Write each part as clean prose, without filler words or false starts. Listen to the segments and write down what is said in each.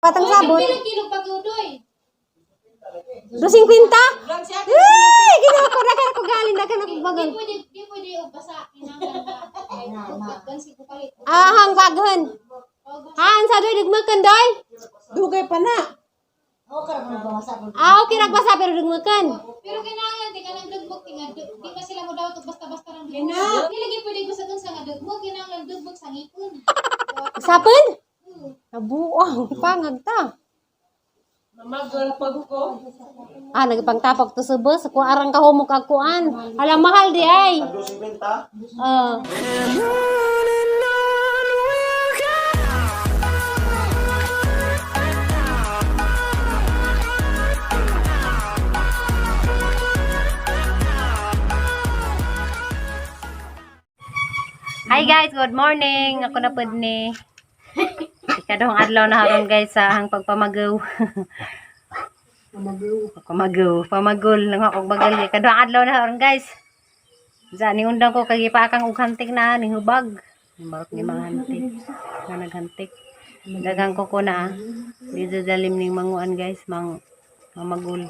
Patang sabot. Pila kilo pagudoy? 250? Ay, ginawa ko na ko galing na ko bagol. Di pwede, di pwede og basa kinahanglan ka. Ay, gansi ko palit. Ah, hang baghon. Han sa doy dugmakan doy. Dugay pa na. Ah, okay ragbasa pero dugmakan. Pero kinahanglan di ka nang dugmok tinga di ba sila mo dawat og basta-basta rang dugmok. Di lagi pwede gusaton sa nga dugmok, kinahanglan dugmok sa ngipon. Sapon? Nabuang pangag ta. Mamagol pag ko. Ah, nagpangtapok to sa bus. Ko arang kahumok ag kuan. Ala mahal di ay. 250? Ah. Hi guys, good morning. Ako na pud ni. Ikaduhang adlaw na haron guys sa ahang pagpamagaw. Pamagaw, pamagol nang ako bagal. Ikaduhang adlaw na haron guys. Diyan ni undang ko kagipakang og hantik na ni hubag. Marot ni mga hantik. Nga naghantik. Dagang ko ko na ah. Di dalim ning manguan guys, mang mamagol.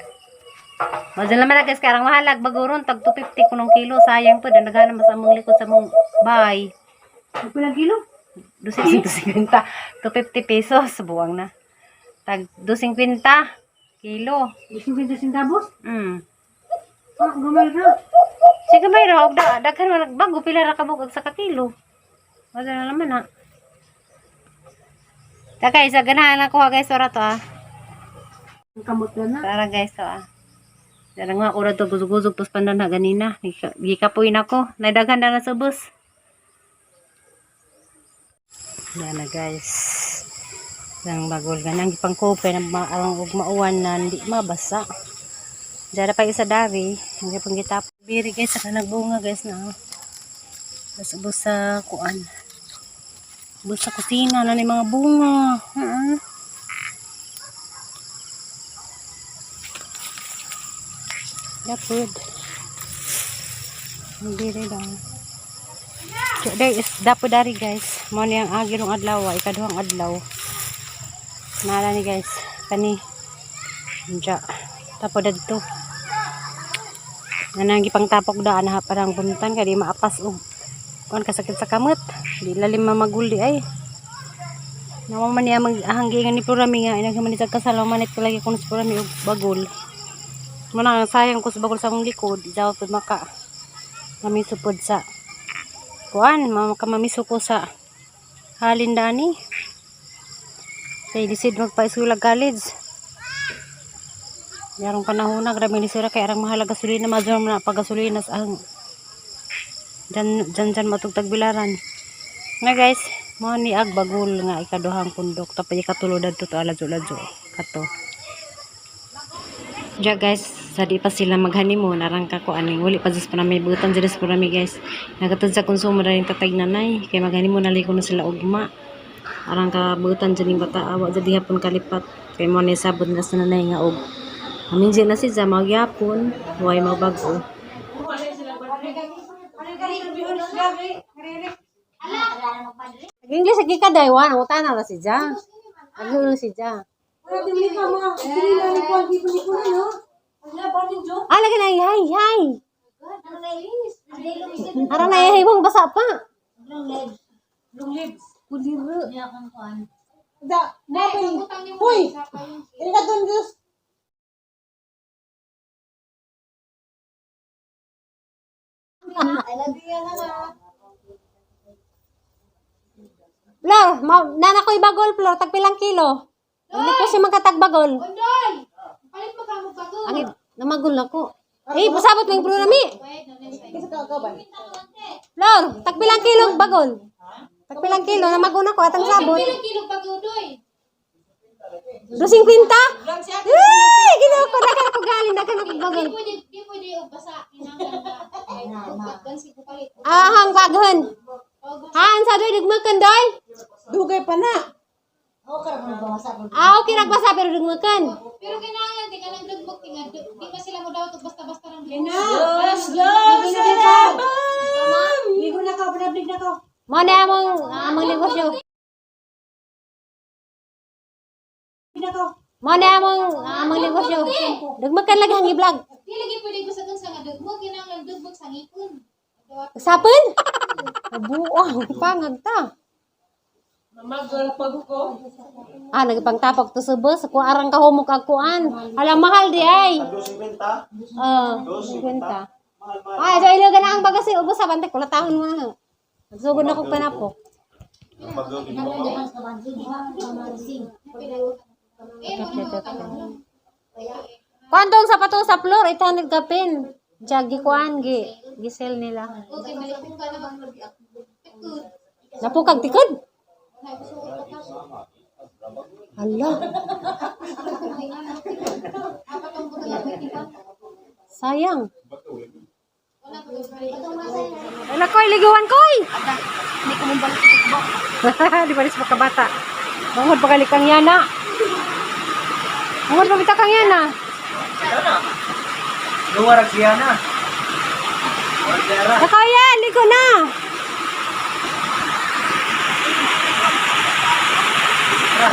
Mazal naman na guys, karang mahalag baguron tag 250 kunong kilo sayang po dan nagana mas among likod sa mong bay. Pila kilo? 250, 250 pesos buwang na. Tag 250 kilo. 50 centavos? Ah, gamay ra. Sige may ra og da daghan man nagbago pila ra ka bug sa ka kilo. Wala na naman ha. Ta guys, ganahan ako ha guys ora to ah. Ang kamot na na. Tara guys to ah. Dara nga ora to guzug-guzug tos pandan ha ganina. Gikapoy na ko. Nadaghan na na sa bus. Yan na guys. Ang bagol ganang gipangkope na maarang og mauwan na hindi mabasa. Dara pa isa dari, hindi pang gitap. Biri guys, saka nagbunga guys na. Oh. Tas ubos sa kuan. Ubos sa kusina na ni mga bunga. Oo. Dapod. Biri daw. Today is dapo dari guys. Mo ni ang agi rong adlaw, ah, ikaduhang adlaw. Nala ni guys, kani. Diya. Tapo dadto. Nanang gipangtapok daan ha parang buntan kay di maapas og kuan kasakit sa kamot. Di lalim mamaguli ay. Nawa man niya mag ahanggingan ni Purami nga inaghaman ni sa kasalaw manit ko lagi kuno sa Purami og bagol. Muna sayang ko sa bagol sa akong likod, daw pud maka mamiso pod sa kuan, makamamiso ko sa halin dani. Kay lisid magpa-eskwela college. Yarong panahon na, grabe ni sira kay arang mahal ang gasolina, madyo na pag gasolina sa ang dyan dyan dyan matugtag bilaran. Nga guys, mao ni ag bagol nga ikaduhang pundok tapos ikatulo dadto to aladyo-ladyo kato. Ja guys, sa di pa sila mag-honeymoon, arang ka ko aning wali pa jud pa may butan jud pa nami guys. Nagatod sa konsumo na rin tatay nanay kay mag-honeymoon na ko na sila ugma. Arang ka butan jud ning bata awa jud gihapon kalipat kay mo ni sabot nga sa nanay nga og Aminji na si Za magyapon, way mabag-o. English lagi ka daywa, nangutana ra si Ja. Agul si Ja. Wala din ka mga dili na ni kuan di ko na no. Ang laban din jo. Ah, lagi na hay hay. Ara na hay mong basa pa. Long lives. Kuliro. Da, mabay. Hoy. Ini ka dun Diyos. I love you yan na. Flor, nana ko'y bagol, Flor, tag pilang kilo. Hindi ko siya magkatagbagol. Undoy! Palit mo ka mo bago. Ang namagol na ko. Eh, pasabot lang bro nami. Wait, na sa Kasi ka ka ba? Flor, tag pilang kilo bagol. Tag pilang kilo namagol na ko atang sabot. Pila kilo pagudoy? 250? Ay, ginawa ko na ko galing na ko bagol. Di pwede, di pwede og basa kinahanglan ka. Ay, gansi ko palit. Ah, hang baghon. Han sa doy dugmakan doy. Dugay pa na. Ah, okay ragbasa pero dugmakan. Pero kinahanglan di ka nang dugmok tinga di ba sila mo dawat og basta-basta rang dugmok. Los los Ligo na ka, balik na ka. Mo na among among negosyo. Pinakaw. Mo na among negosyo. Dugmag ka lagi ang i-vlog. Di lagi pwede gusto sa nga dugmok, kinahanglan dugmok sa ngipon. Sapon? Buong pangag ta. Mamagol pag ko. Ah, nagpangtapok to sa bus. Kung arang kahumok ang kuan. Hala, mahal di ay. 2.50. Oo, 50. Ay, so ilaga na ang bagasi. Ubos sa bantay. Kulatahon mo na. Sugod na kong panapok. Eh, mo na tanong. Kwantong sapato sa floor, 800 kapin. Jagi kuan gi gisel nila. Okay, malipong ka na bang Tikod. Napukag tikod. Wala, gusto ko pa ka. Hala, Apat ang buto lang may tiba. sayang. Wala pa ko. Ala koy, liguan koy. Hindi ko mong balik Di ba sa kabata. Bangod pa kang yana. Bangod pa bitaw kang yana. Luwarag siya na. Wala. Nakaya, ligo na.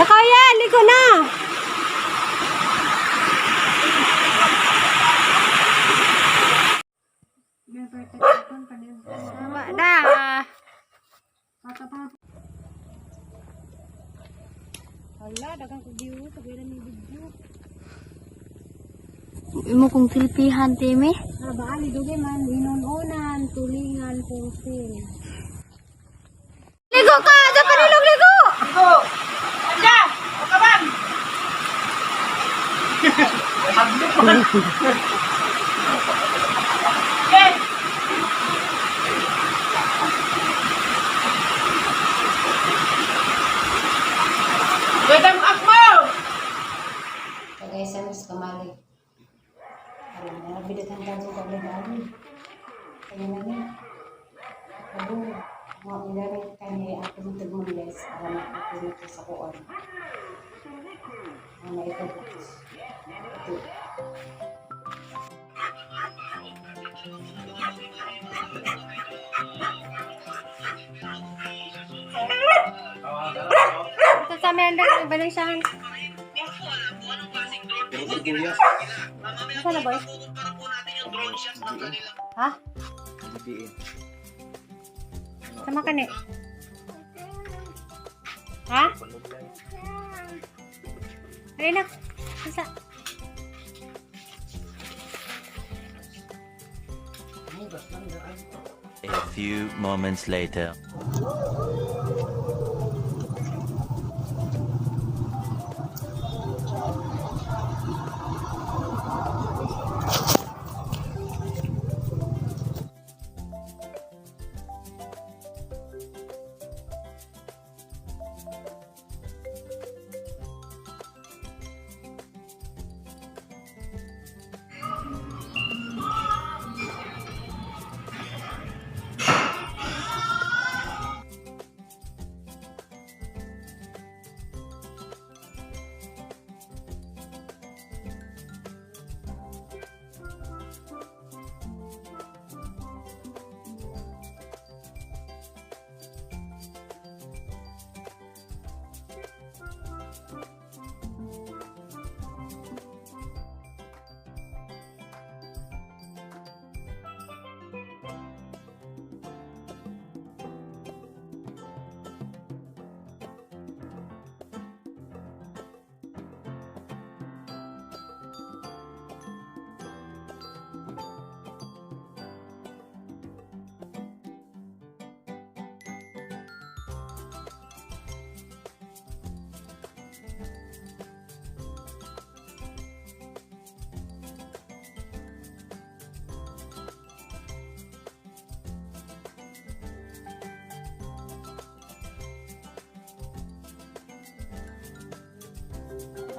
Nakaya, ligo na. Tama na. Hala, dagang ko view. Pagwala ni video. Imo kong silpihan, Timmy. Ah, baali, dugay man. Inununan, tulingan, pusin. Ligo ka! Sa panilog, ligo! Ligo! Anda! Pagkaban! Okay! Gandang akmo! So guys, sa mas kamali. Alam na, bidagan ka sa kabligaan. Kaya na niya. Abo, mga minari kanya ako ng tagmong guys. Para makapinit ko sa kuon. Ano ito? Ito. Ito sa may andang balang siya. Saan na boy? Ha? Sama ka ni. Ha? Ayun na. Isa. A few moments later.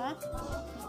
Ha?